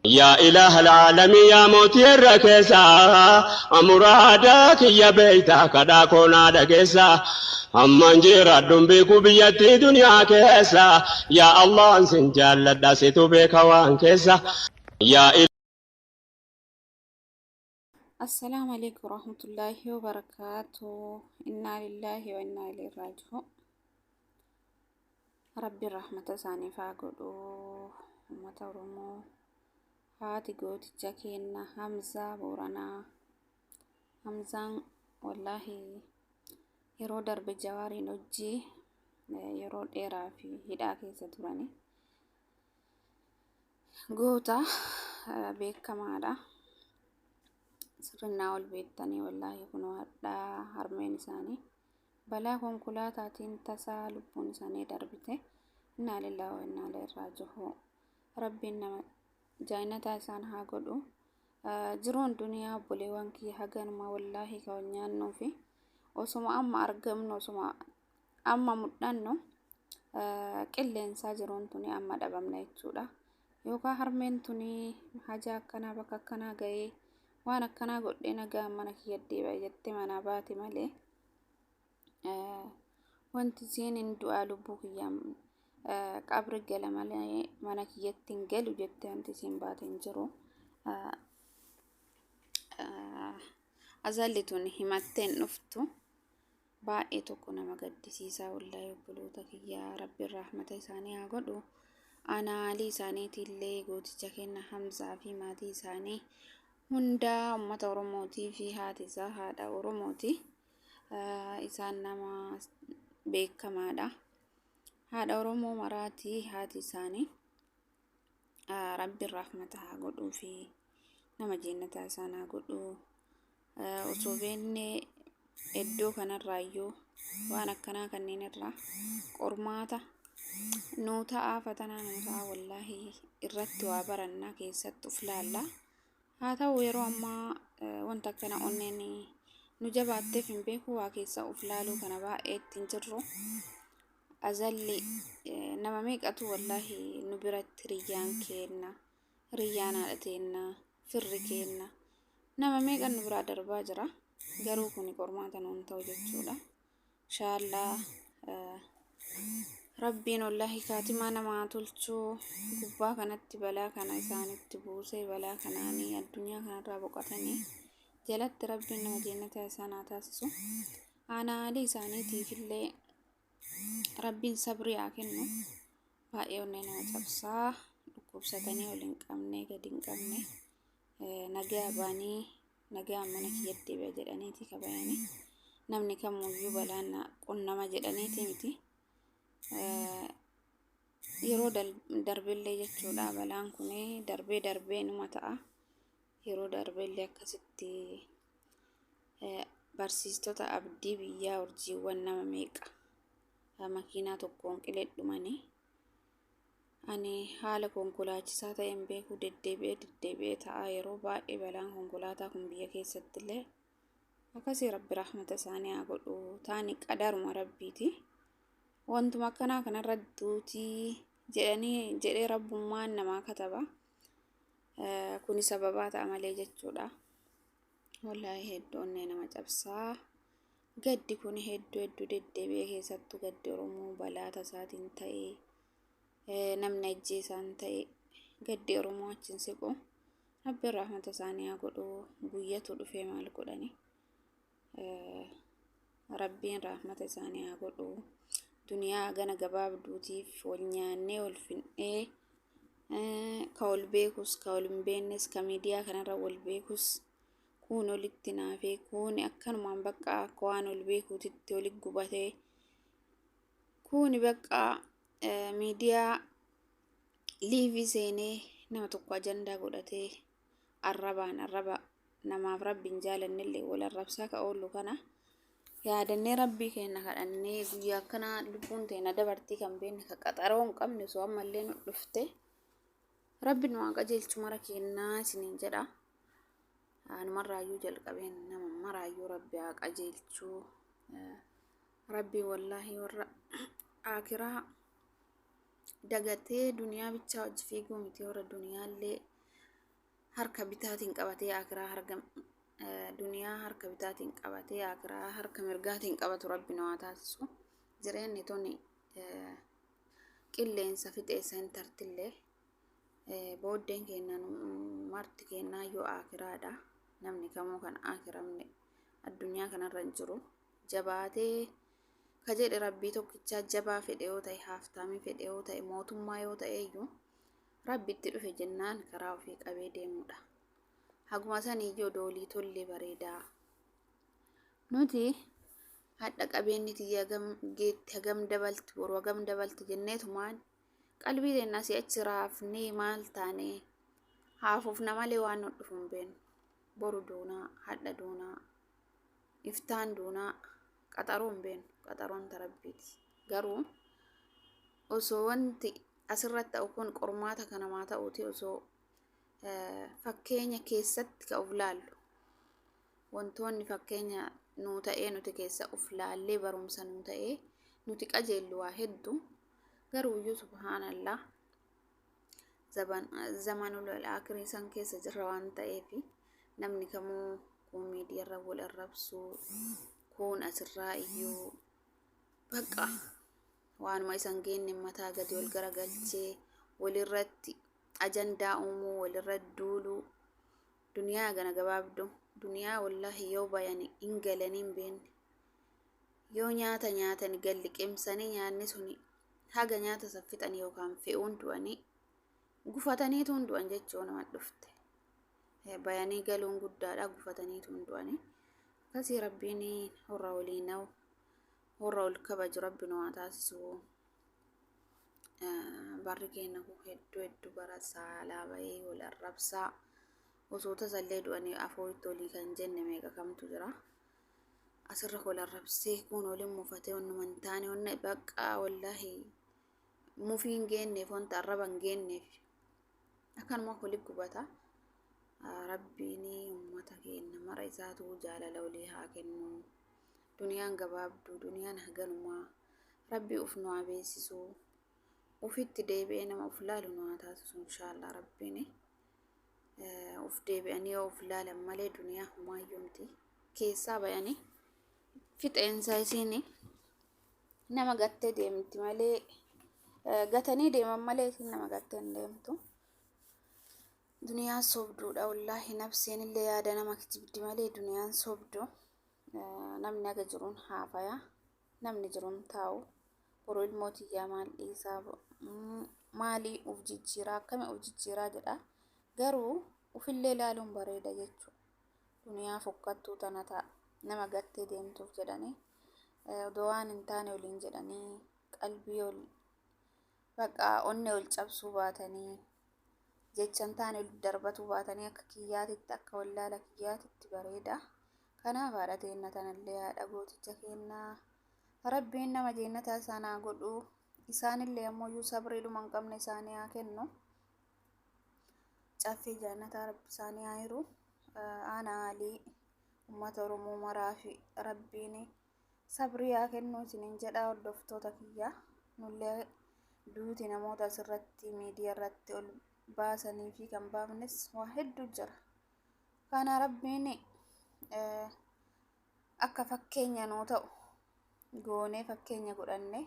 Yaa ilaaha alaalamii yaa mootii irra keessaa muraada kiyya beeytaa kadhaa koo naa dhageessa amman jiraadhun beeku biyyattii duniyaa keessa yaa Allahan sin jaalladha situ beeka waan keessa yaa Assalaamu alaikum warahmatullaahi wabarakaatu. Innaa lillaahi wa innaa ilaihi raaji'uun. Rabbiin rahmata isaaniif haa godhu. Uummata Oromoo haati gooticha keenna Hamzaa Booranaa. Hamzaan wallaahi yeroo darbe Jawaariin hojii yeroo dheeraa fi hidhaa keessa turani. Goota beekamaadha. Sirrinnaa ol beektanii wallaahi kunoo hadhaa harmeen isaanii balaa konkolaataatiin tasaa lubbuun isaanii darbite. Innaa lillaahi wa innaa ilaihi raaji'uun. Rabbiin nama jaayinataa isaan haa godhu. Jiruun duniyaa obboleewwan kiyya haganuma wallaahi ka wal nyaannuu fi osuma amma argamnu osuma amma mudhannu qilleensaa jiruun tuni amma dhabamna jechuudha. Yookaan harmeen tuni hajaa akkanaa bakka akkanaa ga'ee waan akkanaa godhee nagaan mana kiyya deebi'a jettee manaa baate malee wanti isiin hin du'aa lubbuu kiyyaan qabri gala malee mana kiyyatti hin galu jettee wanti isiin baate hin jiru. Azalli tun himattee hin dhuftu. Baay'ee tokko nama gaddisiisaa wallaahi obboloota kiyyaa rabbiin rahmata isaanii haa godhu. Anaalii isaaniitiillee gooticha kenna Hamzaa fi maatii isaanii hundaa uummata Oromootii fi haati isaa haadha Oromooti. Isaan nama beekamaadha. Haadha Oromoo maraati haati isaanii. Rabbiin rahmata haa godhuu fi nama jeennataa isaan haa godhu. Osoo beeknee iddoo kanarraayyuu waan akkanaa kanneen irraa qormaata nuu ta'aa fatanaa nuu ta'aa wallaahi irratti waa barannaa keessatti uf laallaa. Haa ta'u yeroo ammaa wanta akkana onneen nu jabaatteef hin beeku waa keessa uf laaluu kana baay'ee ittiin jirru. Azalli nama meeqatu wallaahi nu biratti hiriyyaan keenna hiriyyaan haadha teenna firri keenna nama meeqan nu biraa darbaa jira garuu kuni qormaata nuun ta'u jechuudha. Inshaallaa rabbiin wallaahi kaatimaa namaa tolchuu gubbaa kanatti balaa kana isaanitti buusee balaa kanaanii addunyaa kanarraa boqotanii jalatti rabbiin nama jeennataa isaan haa taasisu. Aanaalee isaaniitiifillee rabbiin sabrii haa kennu. Baay'ee onnee nama cabsaa dhukkubsatanii ol hin qabne gadi hin qabne nagaa baanii nagaan mana kiyyatti deebi'a jedhaniiti kabayanii namni kamuyyuu balaan qunnama jedhaniiti miti. Yeroo darbellee jechuudha balaan kun darbee darbee numa ta'a. Yeroo darbellee akkasitti barsiistota abdii biyyaa urjiiwwan nama meeqa makiinaa tokkoon qilee dhumanii. Ani haala konkolaachisaa ta'e hin beeku deddeebi'ee deddeebi'ee ta'a yeroo baay'ee balaan konkolaataa kun biyya keessatti illee akkasii rabbi rahmata isaanii haa godhu taani qadaruma rabbiiti. Wantuma akkanaa kanarra duutii jedhanii jedhee rabbummaan namaa kataba. Kuni sababaa ta'a malee jechuudha. Wallaahi hedduu onnee nama cabsaa. Gaddi kun hedduu hedduu deddeebi'ee keessattuu gaddi Oromoo balaa tasaatiin ta'e namni ajjeesaan ta'e gaddi Oromoo achi hin siqu. Rabbiin rahmata isaanii haa godhu guyyatu dhufee maal godhani. Rabbiin rahmata isaanii haa godhu. Duniyaa gana gabaabduutiif wal nyaannee wal fin'ee ka wal beekus ka wal hin beeknes ka miidiyaa kanarra wal beekus kuun olitti naafee kuuni akkanumaan bakka akka waan ol beekuutitti oli gubatee kuuni bakka miidiyaa liivii seenee nama tokko ajandaa godhatee arrabaan arraba namaaf rabbi hin jaalannellee wal arrabsaa ka oollu kana yaadannee rabbii keenya kadhannee guyyaa akkanaa lubbuun teenya dabartii kan beekne ka qaxaroo hin qabne osoo ammallee nu dhufte rabbi nu haa qajeelchu mara kennaa isiniin jedha. Anumarraayyuu jalqabeen nama maraayyuu rabbi haa qajeelchu. Rabbi wallaahi warra akiraa dagatee duniyaa bichaa hojii fiiguu miti warra duniyaallee Harka bitaatiin qabatee akiraa harka duniyaa harka bitaatiin qabatee akiraa harka mirgaatiin qabatu Rabbi nu haa taasisu. Jireenyi tuni qilleensa fixeessa hin tartillee, booddeen keenya marti kennaa yoo akiraadha. Namni kamuu kan akiramne addunyaa kanarra hin jiru. Jabaatee ka jedhe Rabbii tokkichaa jabaa fedhe yoo ta'e, haaftaamii fedhe yoo ta'e, mootummaa yoo ta'e iyyuu, Rabbitti dhufe jennaan karaa ofii qabee deemudha. Haguma saniyyuu doolii tollee bareedaa. Nuti hadha qabeenyi tiyya hagam geetti, hagam dabalti, boru hagam dabalti jenneetumaan qalbii teenna asii achi raafnee maal taanee haafufna malee waan nu dhufu hin beeknu. Boru duunaa, hadha duunaa, iftaan duunaa, qaxaroo hin beeknu. Qaxaroon ta Rabbiiti. Garuu osoo wanti asirratti ta'u kun qormaata kanamaa ta'uuti, osoo fakkeenya keessatti ka uf laallu, wantoonni fakkeenya nuu ta'ee nuti keessa uf laallee barumsa nuu ta'ee nuti qajeellu waa hedduu. Garuu iyyuu subhaanallah, zamanul aakirii san keessa jirra waan ta'eef, namni kamuu kun miidiyaarra wal arrabsuu, kun asirraa iyyuu bakka waanuma isan geenne mataa gadi wal garagalchee walirratti ajandaa uumuu, walirra duuluu. Duniyaa gana gabaabdu, duniyaa wallaahi yoo bayani hin galanii hin beekne, yoo nyaata nyaatani gad liqimsanii nyaanni suni haga nyaata san fixan yookaan fe'uun du'anii gufataniituun du'an jechuu nama dhufte. Bayanii galuun guddaadha, gufataniituun du'anii. Akkasii Rabbiin warra walii na'u, warra ol kabaju Rabbi nu haa taasisu. Barri keenya kun hedduu hedduu bara saalaa bahee wal arrabsaa, osoo tasallee du'anii afootti olii kan jenne meeqa kamtu jira. Asirra wal arrabsee, kun waliin mufatee, onnuma hin taane onna baqqaa wallaahi mufii hin geenneef, wanta arraba hin geenneef akkanuma wali gubata. Rabbiin uummata keenya mara isaatu jaalala walii haa kennu. Duniyaan gabaabduu, duniyaan haganumaa. Rabbi uf nu haa beeksisu. Ufitti deebi'ee nama uf laalu nu haa taasisu inshaallah Rabbiin. Uf deebi'anii yoo uf laalan malee duniyaa humaayyuu miti. Keessaa bayanii fixeensa isiin nama gattee deemti malee, gatanii deeman malee isiin nama gattee hin deemtu. Duniyaan sobduudha wallaahi, nafseen illee yaada nama kijibdi malee duniyaan sobdu. Namni haga jiruun haafaya, namni jiruun taa'u. Boru ilmoo tiyyaa maal dhiisaa, maalii uf jijjiiraa, akkami uf jijjiiraa jedha. Garuu ufillee ilaaluun bareeda jechuudha. Duniyaa fokkattuu tana ta'a nama gattee deemtuuf jedhanii odoo waan hin taane waliin jedhanii qalbii ol baqaa onnee ol cabsuu baatanii, jecha hin taane ol darbatuu baatanii, akka kiyyaatitti, akka wallaala kiyyaatitti bareeda. Kanaaf haadha teenna tanallee, haadha gooticha kennaa, Rabbiin nama jeennataa isaan haa godhu. Isaanillee ammoo iyyuu sabriidhuma hin qabne isaanii haa kennu. Caffee jaannataa Rabbi isaanii haa hiru. Aanaa haalii uummata Oromoo maraa fi Rabbiin sabrii haa kennu isiniin jedha hordoftoota kiyya. Nullee duuti namoota asirratti miidiyaa irratti ol baasanii fi kan baafnes waa hedduu jira. Kana Rabbiin akka fakkeenya nuu ta'u goonee fakkeenya godhanne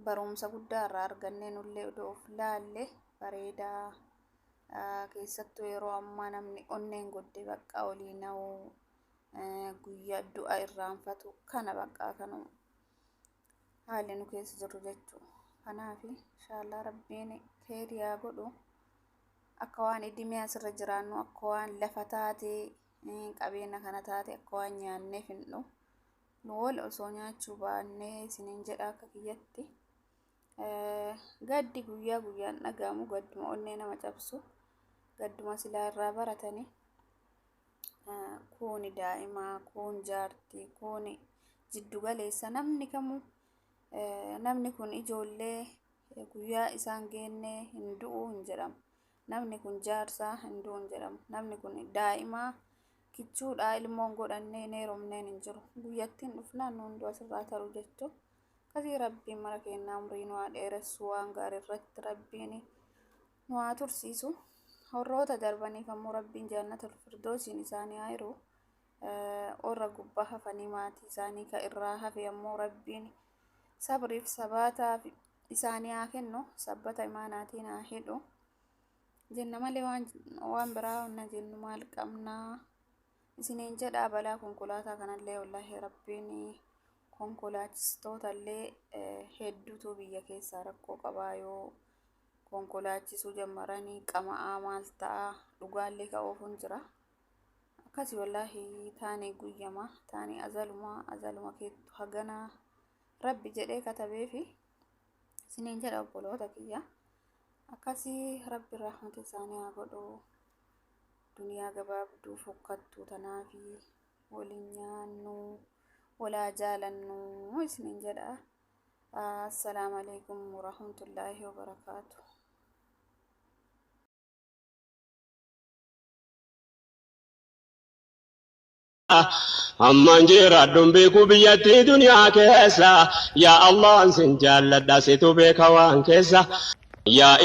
barumsa guddaa irraa argannee nullee odoo of laalle bareedaa. Keessattuu yeroo ammaa namni onneen godde bakka olii na'uu, guyyaa du'a irraanfatu kana bakka kanuma haalli nu keessa jirru jechuudha. Kanaaf inshaallah Rabbiin keerii haa godhu. Akka waan idimee asirra jiraannu, akka waan lafa taatee qabeenya kana taate, akka waan nyaannee finnu nu wal osoo nyaachuu baannee isiniin jedha akka kiyyatti. Gaddi guyyaa guyyaan dhaga'amu gadduma onnee nama cabsu, gadduma silaa irraa baratanii. Kuuni daa'imaa, kuun jaartii, kuuni jiddu galeessa, namni kamuu namni kun ijoollee guyyaa isaan geenne hin du'u hin jedhamu. Namni kun jaarsaa hin du'u hin jedhamu. Namni kun daa'imaa kichuudhaa ilmoon godhannee hin heerumneen hin jiru. Guyyattiin dhufnaan nu hunduu asirraa taru jechuudha. Akkasii Rabbiin mara kennaa umrii nu haa dheeressu, waan gaarii irratti Rabbiin nu haa tursiisu. Warroota darbaniif ammoo Rabbiin Jannatul Firdoosiin isaanii haa hiru. Warra gubbaa hafanii maatii isaanii ka irraa hafe ammoo Rabbiin sabriif sabaataa isaanii haa kennu, sabbata imaanaatiin haa hidhu jenna malee waan biraa wanna jennu maal qabnaa isiniin jedhaa. Balaa konkolaataa kanallee wallaahi Rabbiin konkolaachistoota illee hedduutu biyya keessaa rakkoo qabaa, yoo konkolaachisuu jammaranii qama'aa maal ta'a, dhugaallee ka oofuun jira. Akkasi wallaahi, taane guyyama taane azaluma azaluma keettu haganaa Rabbi jedhee katabeefi isiniin jedha, obboloota kiyya. Akkasii Rabbi rahmata isaanii haa godhu. Duniyaa gabaabduu fokkattuu tanaafi waliin nyaannu, walaa jaalannu isiniin jedha. Assalaamu alaikum warahmatullaahi wabarakaatu. Amman jiraadhuun beeku biyyattii duniyaa keessa, yaa Allah, sin jaalladha, situ beeka waan keessa yaa.